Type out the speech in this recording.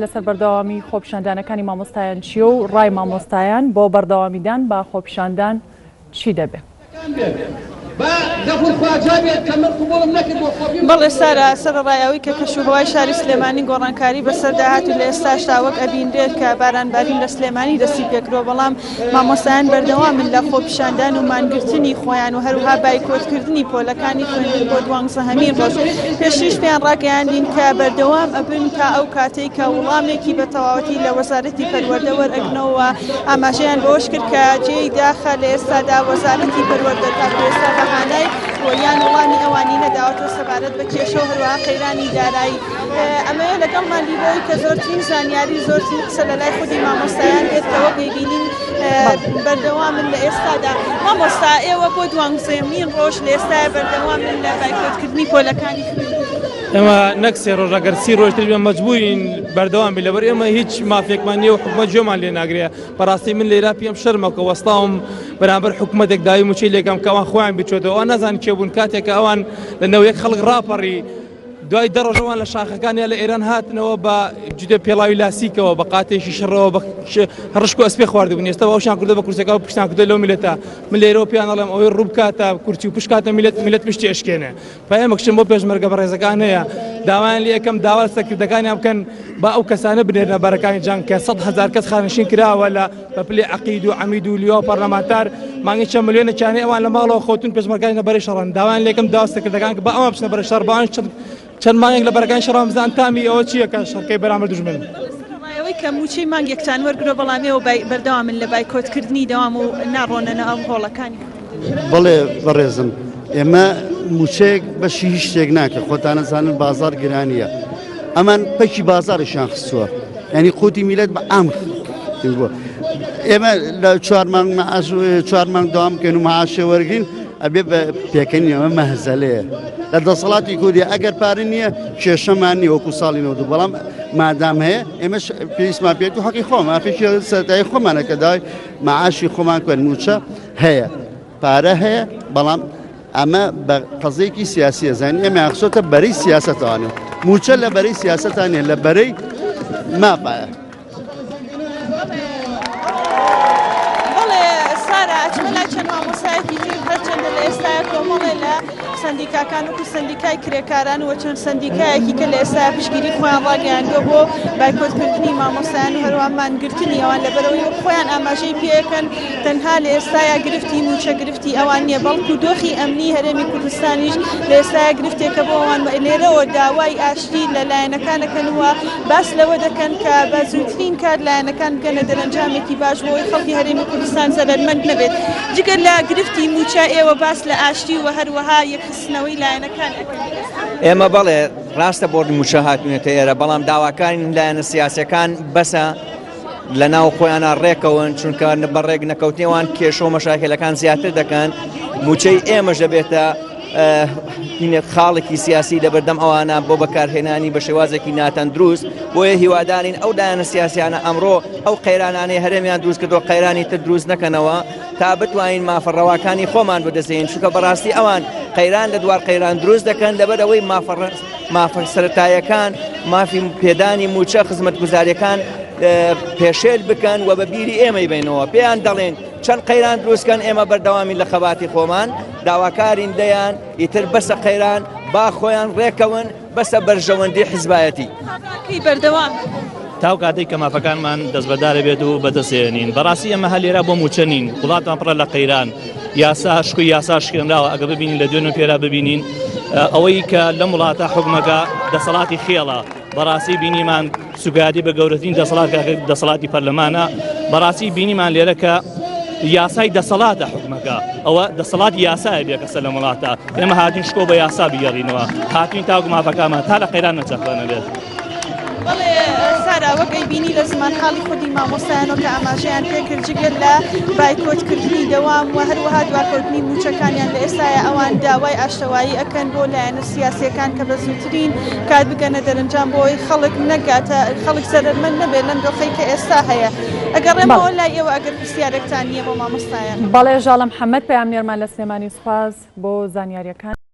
لەسەر بەردەوامی خۆپیشاندانەکانی مامۆستایان چییە و ڕای مامۆستایان بۆ بەردەوامیدان بە خۆپیشاندان چی دەبێ؟ بەڵێ سارا، سەرەڕای ئەوەی کە کەشوهەوای شاری سلێمانی گۆڕانکاری بەسەردا هات و لە ئێستاشدا وەک ئەبینرێت کە بارانبارین لە سلێمانی دەستی پێکردووە، بەڵام مامۆستایان بەردەوامن لە خۆپیشاندان و مانگرتنی خۆیان و هەروها بایکۆتکردنی پۆلەکانی خوێندن بۆ دوانزەهەمین ڕۆژ. پێشتریش پێیان ڕاگەیاندین کە بەردەوام ئەبن تا ئەو کاتەی کە وڵامێکی بە تەواوەتی لە وەزارەتی پەروەردە وەرئەگرنەوە. ئاماژەیان بەوەش کرد کە جێی داخە لە ئێستادا وەزارەتی پەروەردە تاکو ئێستا بەهانای و یان وڵامی ئەوانی نەداوەتەوە سەبارەت بە کێشە و هەروەها قەیرانی دارایی. ئەمەوێ لەگەڵمان بی بۆی کە زۆرترین زانیاری زۆرترین قسە لە لای خودی مامۆستایان بێت کە وەک دەیبینین بەردەوامن لە ئێستادا. مامۆستا ئێوە بۆ دوانزەیەمین ڕۆژ لە ئێستایا بەردەوامن لە بایکۆتکردنی پۆلەکانی خوێندن. ئێمە نەک سێ ڕۆژ ئەگەر سی ڕۆژ تر بێ مەجبورین بەردەوام بین لەبەر ئێمە هیچ مافێکمان نییە و حکومەت گوێمان لێ ناگرێ بەڕاستی من لێرە پێم شەرمە کە وەستاوم بەرامبەر حکومەتێک داوی موچەی لێکەم کە ئەوان خۆیان بچێتەوە ئەوان نازانن کێ بوون کاتێک کە ئەوان لە نەوەیەک خەڵک ڕاپەڕی دوای دە ڕۆژ ئەوان لە شاخەکان یا لە ئێران هاتنەوە بە جودە پێڵاوی لاسیکەوە بە قاتێکی شڕەوە بە ڕشک و ئەسپێ خواردبوون ئێستا ئەوشان کردو بە کورسەکە و پشتان کردو لەو میلەتە من لێرەوە پێیان ئەڵێم ئەوەی ڕوو بکاتە کورسی و پشکاتە میلەت میلەت پشتی ئەشکێنێ پەیامێکشم بۆ پێشمەرگە بەڕێزەکان هەیە داوایان لێ ئەکەم داوا لە سەرکردەکانیان بکەن با ئەو کەسانە بنێرنە بەرەکانی جەنگ کە 100 هەزار کەس خانەنشین کراوە لە بە پلەی عەقید و عەمید و لیوا و پەرلەمانتار مانگی چەند ملیۆنێکیان هەیە ئەوان لە ماڵەوە خەوتون پێشمەرگانی لە بەرەی شەڕن داوایان لێکم داوا سەرکردەکان کە با ئەوان بچنە بەرەی شەڕ با ئەوان چەند مانگێک لە بەرەکانی شەڕان بزان تامی ئەوە چییە کە شەڕکەی بەرامبەر دوژمن. سەرەڕای ئەوەی کە مووچەی مانگێکتان وەرگرتووە بەڵام ئێوە بەردەوامن لە بایکۆتکردنی دەوام و ناڕۆنە ناو هۆڵەکانی خوێندن. بەڵێ بەڕێزم ئێمە مووچەیەک بەشی هیچ شتێک ناکە خۆتان ئەزانن بازاڕ گرانییە ئەمان پەکی بازاڕیشیان خستووە یعنی قوتی میلەت بە عام بووە ئێمە لە چوار مانگ معاش چوار مانگ داوام بکەین و معاشێ وەرگین ئەبێ بە پێکەنی ئەمە مەهزەلەیە لە دەسەڵاتی کوردی ئەگەر پارە نییە کێشەمان نییە وەکو ساڵی نەوت بەڵام مادام هەیە ئێمەش پێویستمان پێێت و حەقی خۆمان مافێکی سەرەتایی خۆمانە کە داوای معاشی خۆمان کوێن موچە هەیە پارە هەیە بەڵام ئەمە بە قەزێکی سیاسیە زانین ئێمە خسۆتە بەرەی سیاسەتوانێت موچە لە بەرەی سیاسەتانە لە بەرەی ماپایە. بەڵێ سارا ئەچمە لای چەند مامۆستایەکی تر هەرچەندە لە ئێستایا کۆمەڵێ لە سەندیکاکان وەکو سەندیکای کرێکاران و چەند سەندیکایەکی کە لە ئێستایا پشتگیری خۆیان ڕاگەیاندووە بۆ بایکۆتکردنی مامۆستایان و هەروەها مانگرتنی ئەوان لەبەرئەوەی وەک خۆیان ئاماژەی پێکەن تەنها لە ئێستایا گرفتی مووچە گرفتی ئەوان نییە بەڵکو دۆخی ئەمنی هەرێمی کوردستانیش لە ئێستایا گرفتێکە بۆ ئەوان و لێرەوە داوای ئاشتی لە لایەنەکان ئەکەن و باس لەوە دەکەن کە بە زووترین کات لایەنەکان بگەنە دەرەنجامێکی باش بۆ ئەوەی خەڵکی هەرێمی کوردستان زەرەرمەند نەبێت. جگە لە گرفتی مووچە ئێوە باس لە ئاشتی و هەروەها یەکخستنەوەی لایەنەکان ئەکەن. ئێمە بەڵێ ڕاستە بۆ مووچە هاتوونەتە ئێرە، بەڵام داواکارین لایەنە سیاسیەکان بەسە لە ناو خۆیانە ڕێکەون، چونکە بە ڕێک نەکەوتنیوان کێشە و مەشاکلەکان زیاتر دەکەن، مووچەی ئێمەش دەبێتە خاڵێکی سیاسی لەبەردەم ئەوانە بۆ بەکارهێنانی بە شێوازێکی ناتەندروست بۆیە هیوادارین ئەو لایەنە سیاسیانە ئەمڕۆ ئەو قەیرانانەی هەرێمیان دروست کردو قەیرانی تر دروست نەکەنەوە تا بتوانین مافە ڕەواکانی خۆمان بەدەستێن چونکە بەڕاستی ئەوان قەیران لە دوار قەیران دروست دەکەن لەبەر ئەوەی مافە مافە سەرەتایەکان مافی پێدانی موچە خزمەتگوزاریەکان پێشێل بکەن و بە بیری ئێمەی بینەوە پێیان دەڵێن چەند قەیران دروستکەن ئێمە بەردەوامین لە خەباتی خۆمان داواکارین لێیان ئیتر بەسە قەیران با خۆیان ڕێکەون بەسە بەرژەوەندی حزبایەتی. کەی بەردەوام تاو کاتێک کە مافەکانمان دەستبەردارە بێت و بەدەستێنین بەڕاستی ئەمە هەر لێرە بۆ موچە نین وڵاتمان پڕە لە قەیران یاسا شکوی یاسا شکێنراوە ئەگە ببینین لە دوێن و پێرا ببینین ئەوەی کە لەم وڵاتە حکومەکە دەسەڵاتی خێڵە بەڕاستی بینیمان سوکایەتی بە گەورەترین دەسەڵات کە دەسەڵاتی پەرلەمانە بەڕاستی بینیمان لێرە کە یاسای دەسەڵاتە حکومەکە ئەوە دەسەڵات یاسایە بێ کەسە لە وڵاتە ئێمە هاتین شکۆ بە یاسا بگەڕینەوە هاتوین تاوەکو مافەکانمان تا لە قەیران نەچەخوانە بێت. بەڵێ سارا وەک ئەیبینی لە زمانحاڵی خودی مامۆستایانەوە کە ئاماژەیان پێکرد جگە لە بایکۆتکردنی دەوام و هەروەها دواکەوتنی مووچەکانیان لە ئێستایا ئەوان داوای ئاشتەوایی ئەکەن بۆ لایەنە سیاسیەکان کە بە زووترین کات بگەنە دەرەنجام بۆ ئەوەی خەڵک نەگاتە خەڵک زەرەرمەند نەبێت لەم دۆخەی کە ئێستا هەیە ئەگەڕێمەوە لای ئێوە ئەگەر پرسیارێکتان نییە بۆ مامۆستایان. بەڵێ ژاڵە محەمەد پەیامنێرمان لە سلێمانی سوپاس بۆ زانیاریەکانت.